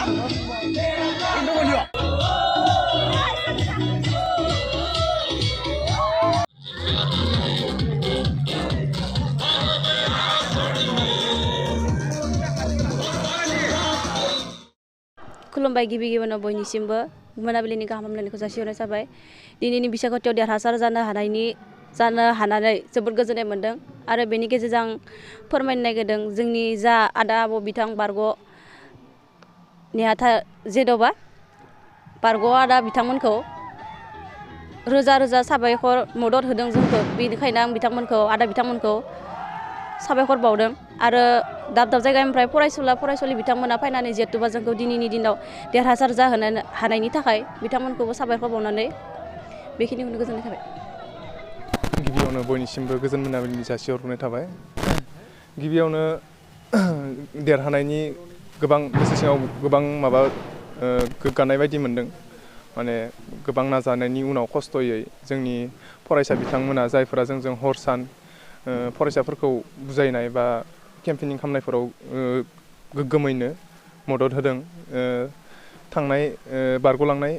खुलुमबाय गिबि गिबियावनो बयनिसिमबो मोनाबिलिनि गाहाम हामलायनायखौ जासिहरनाय जाबाय। दिनैनि बिसायख'थियाव देरहासार जानो हानानै जोबोद गोजोननाय मोन्दों आरो बेनि गेजेरजों आं फोरमायनो नागिरदों जोंनि जा आदा आब' बिथां बारग' नेहाथा जेन'बा बारग' आदा बिथांमोनखौ रोजा रोजा साबायखर मदद होदों जोंखौ, बेनिखायनो आं बिथांमोनखौ आदा बिथांमोनखौ साबायखर बावदों आरो दाब दाब जायगानिफ्राय फरायसुलि बिथांमोना फैनानै जिहेथुबा जोंखौ दिनैनि दिनाव देरहासार जाहोनो हानायनि थाखाय बिथांमोनखौबो साबायखर बावनानै बेखिनिखौनो गोजोननाय थाबाय। गिबियावनो बयनिसिमबो गोजोन मोनाबिलिनि जासिहरनाय थाबाय। गिबियावनो देरहानायनि गोसो सिङाव गोबां गोग्गानाय बायदि मोन्दों। माने गोबां नाजानायनि उनाव खस्थ'यै जोंनि फरायसा बिथांमोना जायफोरा जोंजों हर सान फरायसाफोरखौ बुजायनाय बा केम्पेनिं खालामनायफोराव गोग्गोमैनो मदद होदों। थांनाय बारग'लांनाय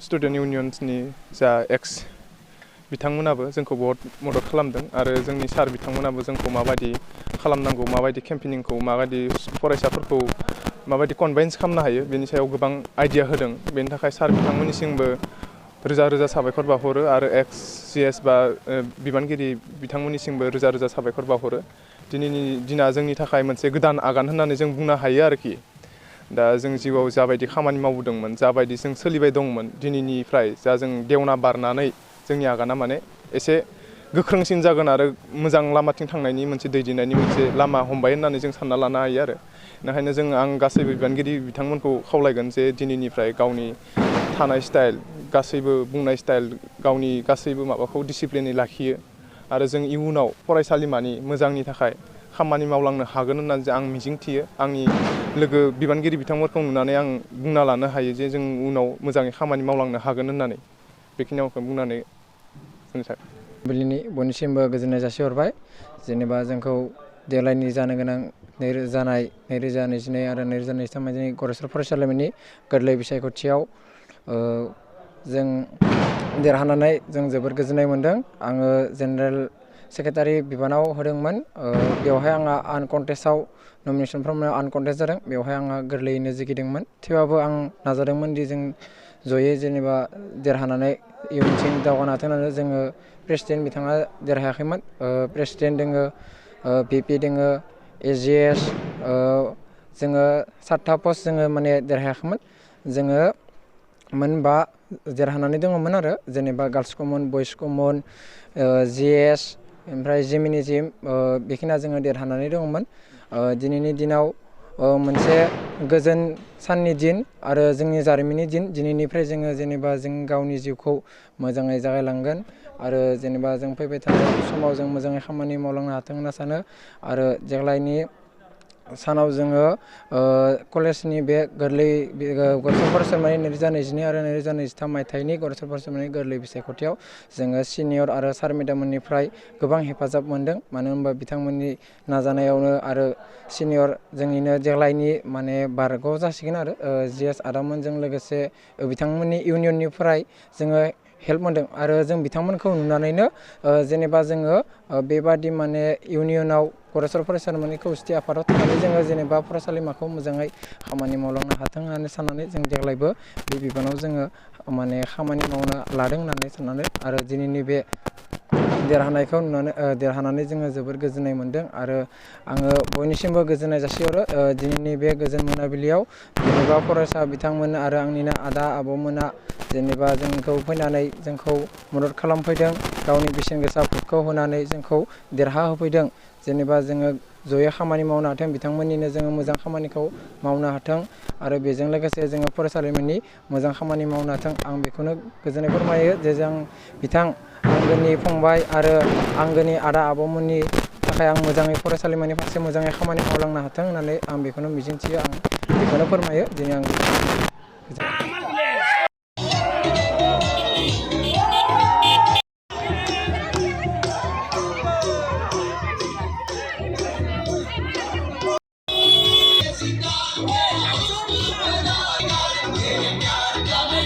स्टुडेन्ट इउनियन्सनि जा एक्स बिथांमोनाबो जोंखौ बहुत मदद खालामदों आरो जोंनि सार बिथांमोनाबो जोंखौ माबायदि खालामनांगौ, माबायदि केम्पेनिंखौ माबायदि फरायसाफोरखौ माबायदि कनभिन्स खालामनो हायो बेनि सायाव गोबां आइडिया होदों। बेनि थाखाय सार बिथांमोननिसिमबो रोजा रोजा साबायखर बावहरो आरो एक्स सिएस बा बिबानगिरि बिथांमोननिसिमबो रोजा रोजा साबायखर बावहरो। दिनैनि दिना जोंनि थाखाय मोनसे गोदान आगान होननानै जों बुंनो हायो आरोखि। दा जों जिउआव जाबायदि खामानि मावबोदोंमोन, जाबायदि जों सोलिबाय दंमोन, दिनैनिफ्राय जा जों देवना बारनानै जोंनि आगाना माने एसे गोख्रोंसिन जागोन आरो मोजां लामाथिं थांनायनि मोनसे दैदेननायनि मोनसे लामा हमबाय होननानै जों सानना लानो हायो आरो। बेनिखायनो आं गासैबो बिबानगिरि बिथांमोनखौ खावलायगोन जे दिनैनिफ्राय गावनि थानाय स्टाइल, गासैबो बुंनाय स्टाइल, गावनि गासैबो माबाखौ डिसिप्लिनै लाखियो आरो जों इयुनाव फरायसालिमानि मोजांनि थाखाय खामानि मावलांनो हागोन होननानै आं मिजिंथियो। आंनि लोगो बिबानगिरि बिथांमोनखौ नुनानै आं बुंना लानो हायो जे जों उनाव मोजाङै खामानि मावलांनो हागोन होननानै। बेखिनियावखौ बुंनानै बयनिसिमबो गोजोननाय जासिहरबाय। जेनेबा जोंखौ देग्लायनि जानो गोनां 2022 आरो 2023 मायथाइनि गरेस्वर फरायसालिमानि गोरलै बिसायख'थियाव जों देरहानानै जों जोबोद गोजोननाय मोन्दों। आङो जेनेरेल सेक्रेटारि बिबानाव होदोंमोन। बेवहाय आंहा आनकन्टेस्टआव नमिनेसन फर्मआव आनकन्टेस्ट जादों। बेवहाय आंहा गोरलैयैनो जिखिदोंमोन। थेवबाबो आं नाजादोंमोन दि जों जयै जेनेबा देरहानानै इयुनथिं दावगानो हाथों होननानै। जोङो प्रेसिडेन्ट बिथाङा देरहायाखैमोन। प्रेसिडेन्ट दोङो, VP दोङो, AGS जोङो 7था पस्ट जोङो माने देरहायाखैमोन। जोङो मोनबा देरहानानै दङमोन आरो जेनेबा गार्लस कमन, बयस कमन, GS ओमफ्राय जेमिनिजिम बेखिनिया जोङो देरहानानै दङमोन। दिनैनि दिनाव मोनसे गोजोन साननि दिन आरो जोंनि जारिमिननि दिन। दिनैनिफ्राय जोङो जेनेबा जों गावनि जिउखौ मोजाङै जागायलांगोन आरो जेनेबा जों फैबाय थानाय समाव जों मोजाङै खामानि मावलांनो हाथों होनना सानो। आरो देग्लायनि सानाव जोङो कलेजनि बे गोरलै गरेस्वर फरायसालिमानि 2022 आरो 2023 मायथाइनि गरेस्वर फरायसालिमानि गोरलै बिसायख'थियाव जोङो सिनियर आरो सार मेडाममोननिफ्राय गोबां हेफाजाब मोन्दों। मानो होनबा बिथांमोननि नाजानायावनो आरो सिनियर जोंनिनो देग्लायनि माने बारग' जासिगोन आरो GS आदामोनजों लोगोसे बिथांमोननि इउनियननिफ्राय जोङो हेल्प मोन्दों आरो जों बिथांमोनखौ नुनानैनो जेनेबा जोङो बेबादि माने इउनियनाव गरेस्वर फरायसालिमानि खौसेथि आफादाव थानानै जोङो जेनेबा फरायसालिमाखौ मोजाङै खामानि मावलांनो हाथों होननानै साननानै जों देग्लायबो बे बिबानाव जोङो माने खामानि मावनो लादों होननानै साननानै आरो दिनैनि बे देरहानानै जोङो जोबोर गोजोननाय मोन्दों आरो आङो बयनिसिमबो गोजोननाय जासिहरो। दिनैनि बे गोजोन मोनाबिलियाव जेनेबा फरायसा बिथांमोन आरो आंनिनो आदा आब'मोना जेनेबा जोंखौ फैनानै जोंखौ मदद खालामफैदों। गावनि बेसेन गोसा भटखौ होनानै जोंखौ देरहाहोफैदों। जेनेबा जोङो जयै खामानि मावनो हाथों, बिथांमोननिनो जोङो मोजां खामानिखौ मावनो हाथों आरो बेजों लोगोसे जोङो फरायसालिमानि मोजां खामानि मावनो हाथों। आं बेखौनो गोजोननाय फोरमायो जे जों आंगोनि फंबाय आरो आंगोनि आदा आब'मोननि थाखाय आं मोजाङै फरायसालिमानि फारसे मोजाङै खामानि मावलांनो हाथों होननानै आं बेखौनो मिजिंथियो। आं बेखौनो फोरमायो। दिनै आं जाबाय